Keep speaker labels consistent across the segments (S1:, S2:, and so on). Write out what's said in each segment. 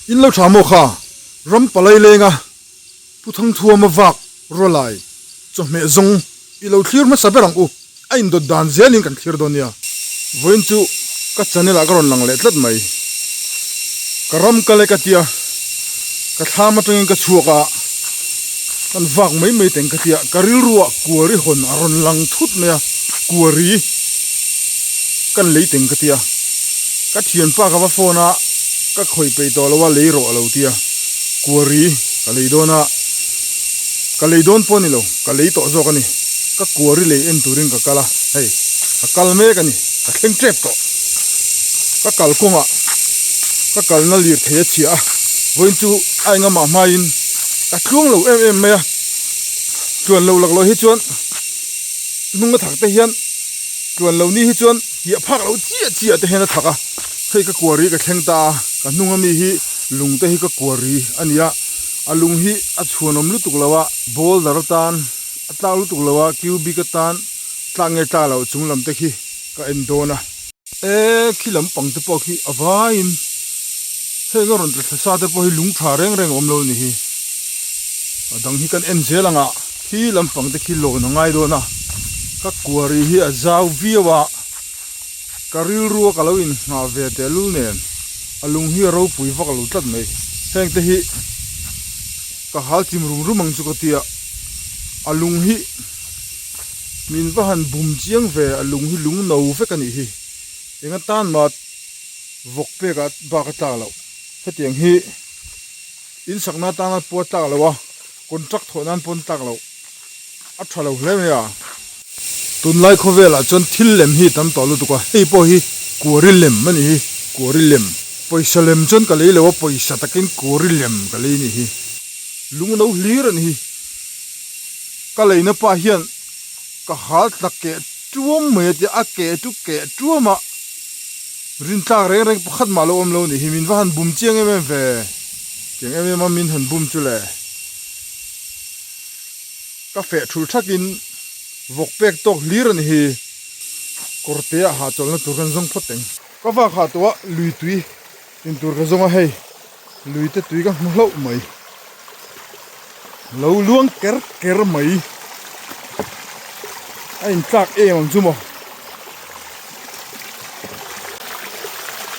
S1: In lo tha maw kha? Ram palai lenga Pu Thangthuama vak rawlai chawhmeh zawng i lo thlir hmasa ber ang u. A indawt dan zelin kan thlir dawn nia. Vawiin chu ka channel ah ka rawn lang leh tlat mai. Ka ram kal e ka tia, ka thlam atangin ka chhuak a, kan vak mai mai teng ka tia, ka rilruah kuari hawn a rawn lang thut mai a, kuari kan lei teng ka tia, ka thianpa ka va phone a, ka khawih peih tawh lo a, lei rawh a lo tia, kuari ka lei dawn a, ka lei dawn pawh a ni lo, ka lei tawh zawk a ni. Ka kuari lei en turin ka kal a, hei ka kal mek a ni, ka thleng tep tawh. Ka kal kawngah ka kalna lirthei a chhiah a, vawiin chu a engamah hmain ka tluang lo em em mai a, tluan lo laklawh hi chuan hnung a thak te hian tluan lo ni hi chuan hiah phak loh chiah chiah te hian a thak a, hei ka kuari ka thleng ta a, ka hnung ami hi lung te hi ka kuari a ni a, a lung hi a chhuanawm lutuk lo a, boulder atan. A tlak lutuk lo a, cubic atan tlak nge tlak loh chung lam te khi ka en dawn a. E khi lampang te pawh khi a vaiin heng a rawn tla thla sa te pawh hi lung tha reng reng a awm lo a ni hi. A dang hi kan en zel ang a, khi lampang te khi lawn a ngai dawn a, ka kuari hi a zau viau a, ka rilru a ka lo inngah ve tehlul nen a lung hi a ropui vak lo tlat mai. Heng te hi. Ka hal chim rum rum ang chu ka tia, a lung hi min va han bum chiang ve, a lung hi lung no vek a nih hi, eng atan mah vawk pek ah bak a tlak loh, hetiang hi in sakna atana pawh a tlak loh a, contract thawh nan pawh an tlak loh, a tha lo hle mai a. Tunlai khawvelah chuan thil lem hi tam tawh lutuk a, hei pawh hi kuari lem a ni hi, kuari lem. Pawisa lem chuan ka lei lo a, pawisa takin kuari lem ka lei a ni hi. Lung no hlir a ni hi. Ka leina pah hian ka hal tla keh tuam mai a tia, a keh chu keh tuam a, rintlak reng reng pakhat mah lo awm lo a ni hi, min va han bum chiang em em ve, tiang em em a min han bum chu le. Ka feh thul thakin vawk pek tawk hlir a ni hi. Kawr te ah hahchawlhna tur kan zawng phawt eng. Ka vak hah tawh a, lui tui in tur ka zawng a hei. Lui te tui ka hmu hlauh mai. Lo luang ker ker mai. A intlak em ang chu maw.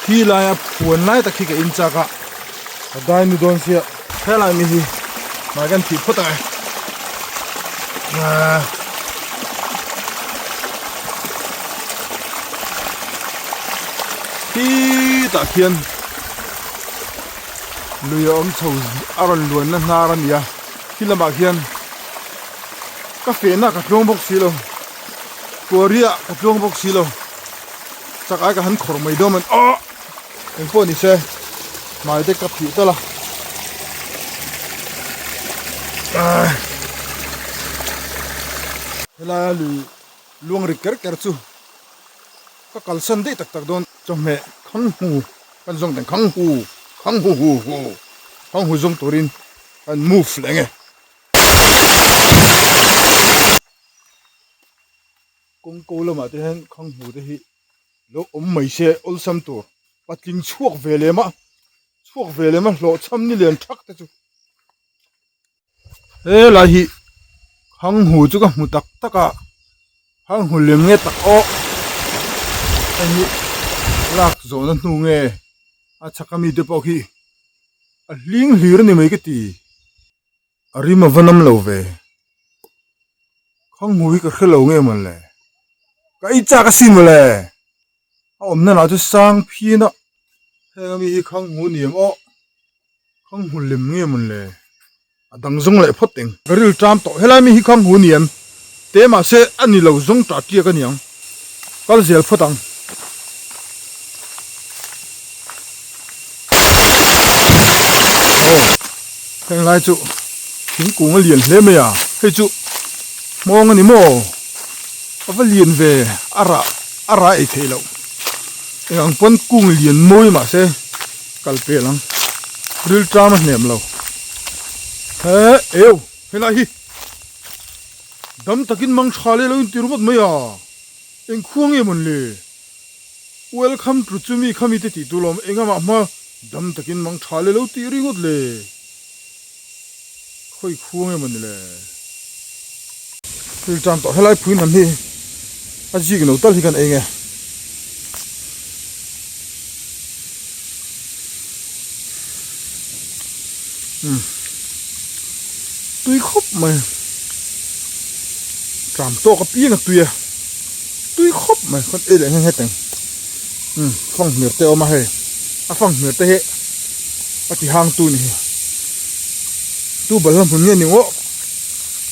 S1: Khi laia phuan lai tak hi ka in chak a, ka dai nu dawn sia. Helai mi hi hmai kan thih phawt ang e. Khi tah khian lui a awm chho a rawn luanna hnar a ni a, khi lamah khian ka fehna ka tluang bawk si lo. Kuaria ka tluang bawk si lo chak ai ka han khawrh mai dawn a ni awh eng pawh ni se hmai te ka phih tal a helaia lui luang ri ker ker chu ka kalsan daih tak tak dawn chawhmeh khang hu kan zawng teng khang hu khang hu hu hu khang hu zawng turin kan move leh ang e. Kawngko lamah te hian khang hmu te hi lo awm mai se awlsam tur patling chhuak ve lem a chhuak ve lem a hlawhchham ni lian thak te chu helai hi khang hmu chu ka hmu tak tak a khang hmu lem nge tak aw hei hi lak zawhna hnu nge a chhak ami te pawh khi a hling hlir a ni mai ka ti. A rim a va nam lo ve. Khang hmu hi ka hre lo nge maw le. Ka ei chak asin maw le. A awmna lah chu sang phian a. Heng ami hi khang hmu ni em aw. Khang hmu lem nge maw le. A dang zawng leh phawt eng. Ka ril ṭam tawh. Helai mi hi khang hmu ni em. Te mahse a ni lo zawng ṭah ṭiak a niang. Kal zel phawt ang. Aw heng lai chu thingkung a lian hle mai a hei chu hmawng a ni maw a va lian ve a rah a rah ei theih loh eng ang pawn kung lian mawi mahse kal pel ang ril ṭam a hnem lo he eu helai hi dam takin mang tha leh lo intir ngawt mai a eng khua nge mawn le. Welcome to chumi khami te tih tur lawm engah mah hma. Dam takin mang tha le lo tih ringawt le. Khawi khuang emaw ni le. Thil tan tawh helai phui hnam hi a zik no tal hi kan ei nge. Umm tui khawp mai tlam tawk apiang a tui a tui khawp mai khawn ei leh nghe nghe teng umm fanghmir te a awm a hei a fanghmir te hi a ti hang tu ni hi tu balhla hmun nge ni ngawh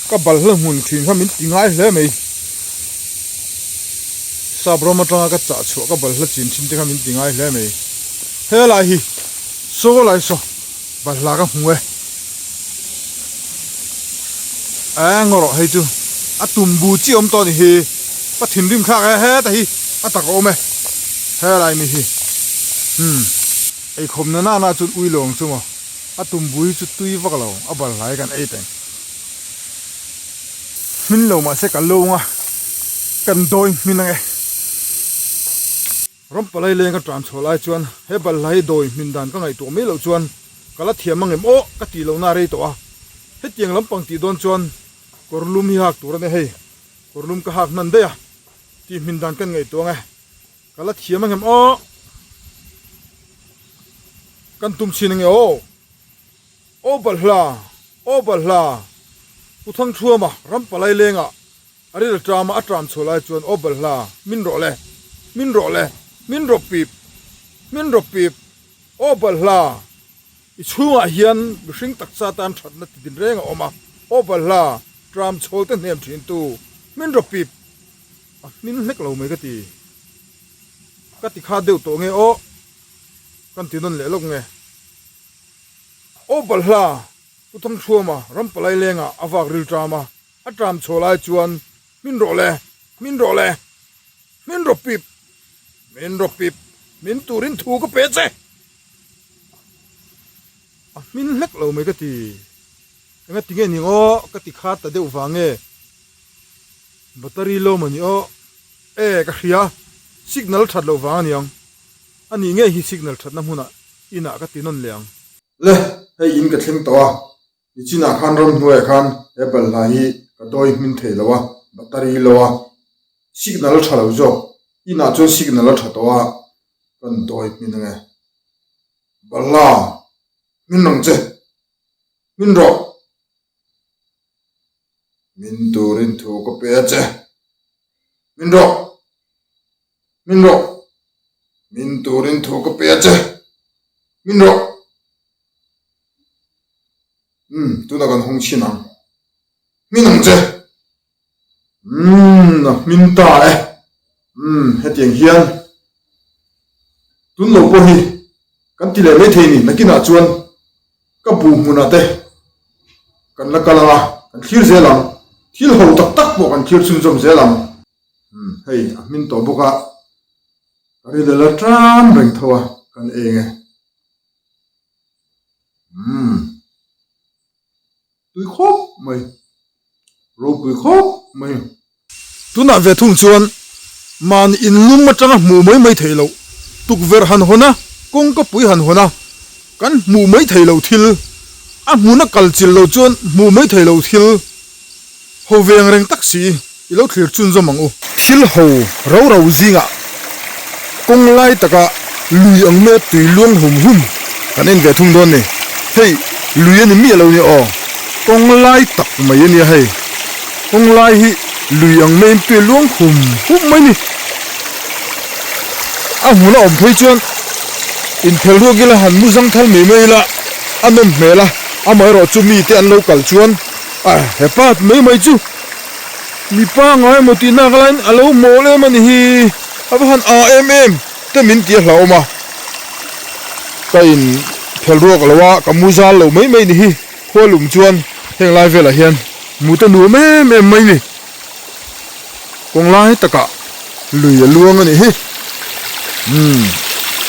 S1: ka balhla hmun thin kha min ti ngai hle mai sap ram atanga ka chah chhuah ka balhla chin thin te kha min ti ngai hle mai helai hi saw lai saw balhla ka hmu e eng rawh hei chu a tumbu chi awm tawh a ni hi ka thinrim thlak e heta hi a tak a awm e helai mi hi umm eikhawm na nana chuan ui lo ang chu maw a tumbu hi chu tui vak lo a balhla hi kan ei teng hmin lo mahse ka lung a kan dawi hmin ang e. Ram palai leng ka tan chhuah lai chuan he balhla hi dawi hmin dan ka ngaihtuah mai loh chuan ka la thiam ang em aw ka tih lohna a rei tawh a. Hetiang lampang tih dawn chuan kawr lum hi hak tur a nia hei, kawr lum ka hak hman daih a tih hmin dan kan ngaihtuah ang e, ka la thiam ang em aw kan tum chhin ang e aw. Aw balhla, aw balhla, Pu Thangthuama ram palai lengah A ril ṭama a ṭam chhuah lai chuan aw balhla, min rawh le, min rawh le, min rawp pip, min rawp pip, aw balhla, i chhungah hian mihring taksa tan ṭhatna ti din reng a awm a, aw balhla, ṭam chhawl te hnem ṭhin tu, min rawp pip, a hmin hlek lo mai ka ti, ka ti kha deuh tawh nge aw, kan ti nawn leh lawk nge, aw balhla, Pu Thangṭhuama ram palai lengah a vak ril ṭam a. A ṭam chhuah lai chuan min rawh le, min rawh le, min rawp pip, min rawp pip, min turin thu ka pe che. A hmin hlek lo mai ka ti. Enga ti nge ning aw ka ti kha ta deuh vang nge battery lo maw ni aw e ka hria signal that loh vang aniang a nih ngei hi signal thatna hmunah inah ka ti nawn leh ang. Le hei in ka thleng tawh a. Nichinah khan ramhnuaiah khan he balhla hi ka dawi hmin thei lo a, battery lo a, signal a tha lo zawk. Inah chuan signal a tha tawh a, kan dawi hmin ange. Balhla, hmin rang che, hmin rawh. Min turin thu ka pe a che, hmin rawh, hmin rawh. Min turin thu ka pe a che, hmin rawh. Umm tunah kan hawng chhin ang. Hmin ang che. Umm a hmin ta e. Umm hetiang hian tun lo pawh hi kan ti leh mai thei ni. Nakinah chuan ka bu hmunah te kan la kal ang a, kan thlir zel ang. Thil ho tak tak pawh kan thlir chhunzawm zel ang. Umm hei a hmin tawh bawk a, ka rilru la tan reng tho a, kan eng e. Umm tui khawp mai ropui khawp mai. Tunah ve thung chuan mahni inlum atanga hmuh mai mai theih loh tukverh han hawn a, kawngka pui han hawn a, kan hmuh mai theih loh thil, a hmuna kal chilh loh chuan hmuh mai theih loh thil ho ve ang reng tak si i lo thlir chhunzawm ang u. Thil ho rau rau zingah kawng lai taka lui ang mai a tui luang hum hum kan en ve thung dawn ni. Hei lui a ni miah lo nia aw, kawng lai tak mai a nia hei. Kawng lai hi lui ang maiin tui a luang hum hum mai ni. A hmun a awm phei chuan inphel ruak ila han mu zang thal mai mai ila a nawm hmel a, amaherawh chu mite an lo kal chuan a hepa mai mai chu. Mipa ngai emaw tih nak laiin a lo mawl em a ni hi, a va han aa em em te min ti a hlauhawm a, ka in phel ruak lo a, ka mu zal lo mai mai ni hi, khua lum chuan heng lai velah hian mu te nuam em em mai ni, kawng lai takah lui a luang a nih hi, umm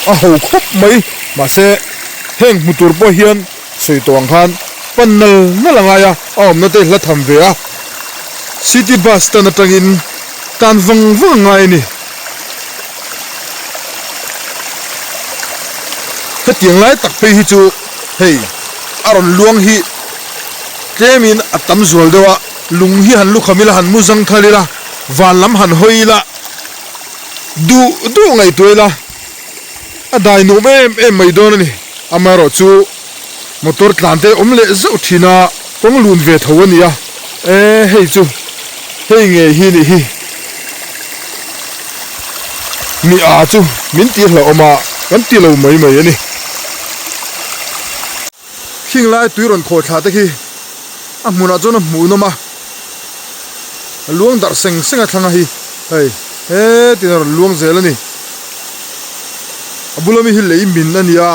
S1: a ho khawp mai mahse heng hmu tur pawh hian sawi tawh ang khan pan nal nal a ngai a, a awmna te hla tham ve a, city bus stand atangin tan vang vang a ngai a ni. Hetiang lai tak phei hi chu hei a rawn luang hi tlemin a tam zual deuh a, lung hi han lukham ila han mu zang thal ila, van lam han hawi ila, duh duh ngaihtuah ila a dai nuam em em mai dawn a ni. Amaherawhchu motor tlan te awm leh zauh thin a, kawng lun ve tho a ni a, e hei chu hei ngei hi nih hi. Mi a chu min tih hlauhawm a, kan ti lo mai mai a ni. Khing lai tui rawn khawi thla te khi a hmunah chuan a hmuhnawm a, a luang darh seng seng a thlang a hi hei hetin a rawn luang zel a ni. A bula mi hi lei min a ni a,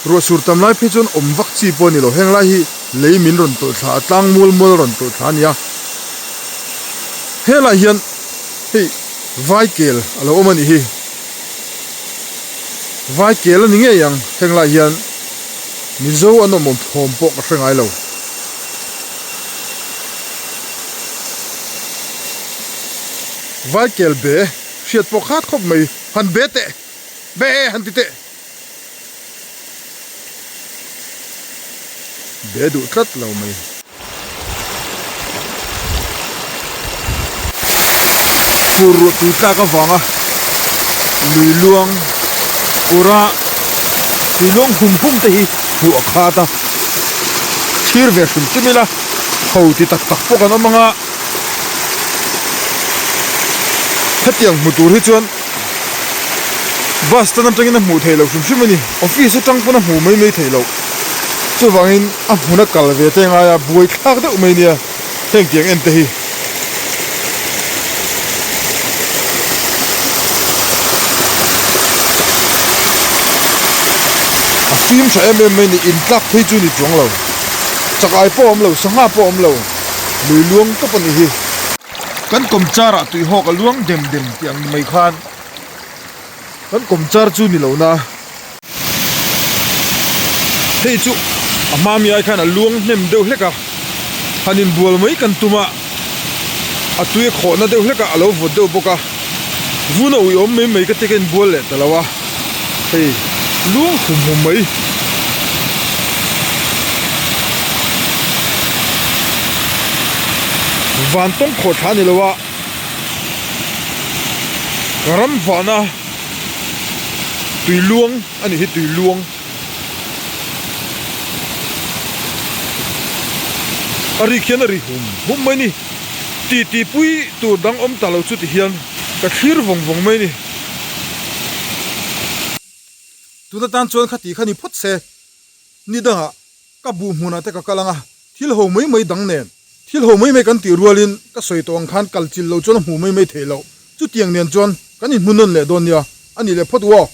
S1: ruah sur tam lai phei chuan awm vak chi pawh a ni lo, heng lai hi lei min rawn tawlh thla a, tlang mual mual a rawn tawlh thla a ni a, helaiah hian hei vai kel a lo awm a nih hi, vai kel a ni ngei ang heng lai hian Mizo an awm awm thawm pawh ka hre ngai lo. Vai kel be hriat pawh khat khawp mai han be teh be e han ti teh. Be duh tlat lo mai. Fur ruah tui tlak avanga lui luang ura tui luang hum hum te hi hmuh a khat a, thlir ve hrim hrim ila ho ti tak tak pawh kan awm ang a, hetiang hmu tur hi chuan bus stand atangin a hmuh theih loh hrim hrim a ni, office atang pawn a hmuh mai mai theih loh chuvangin a hmun a kal ve te ngai a buai thlak deuh mai nia heng tiang en te hi. A fim tha em em mai ni intlak phei chu ni chuang lo chak ai pawh a awm lo sangha pawh a awm lo lui luang tawp a nih hi. Kan kawmchar ah tuihawk a luang dem dem tih ang ni mai khan kan kawmchar chu ni lo na. Hei chu a hma mi ai khan a luang hnem deuh hlek a, han inbual mai kan tum a, a tui a khawhna deuh hlek a, a lo vawt deuh bawk a, vun a uiawm mai mai ka ti ka inbual leh ta lo a, hei luang hum hum mai. Van tawng khawh thla a ni lo a, ram vahna. Tui luang a nih hi tui luang. A rik hian a ri hum hum mai ni. Ti ti pui tur dang awm ta lo chu ti hian ka thlir vawng vawng mai ni. Tuna tan chuan khati kha ni phawt se ni dangah Ka buh hmunah te ka kal ang a, thil ho mai mai dang nen. Thil ho mai mai kan tih rualin ka sawi tawh ang khan kal chil lo chuan a hmuh mai mai theih loh. Chutiang nen chuan kan inhmu nawn leh dawn nia, a nih leh phawt u aw.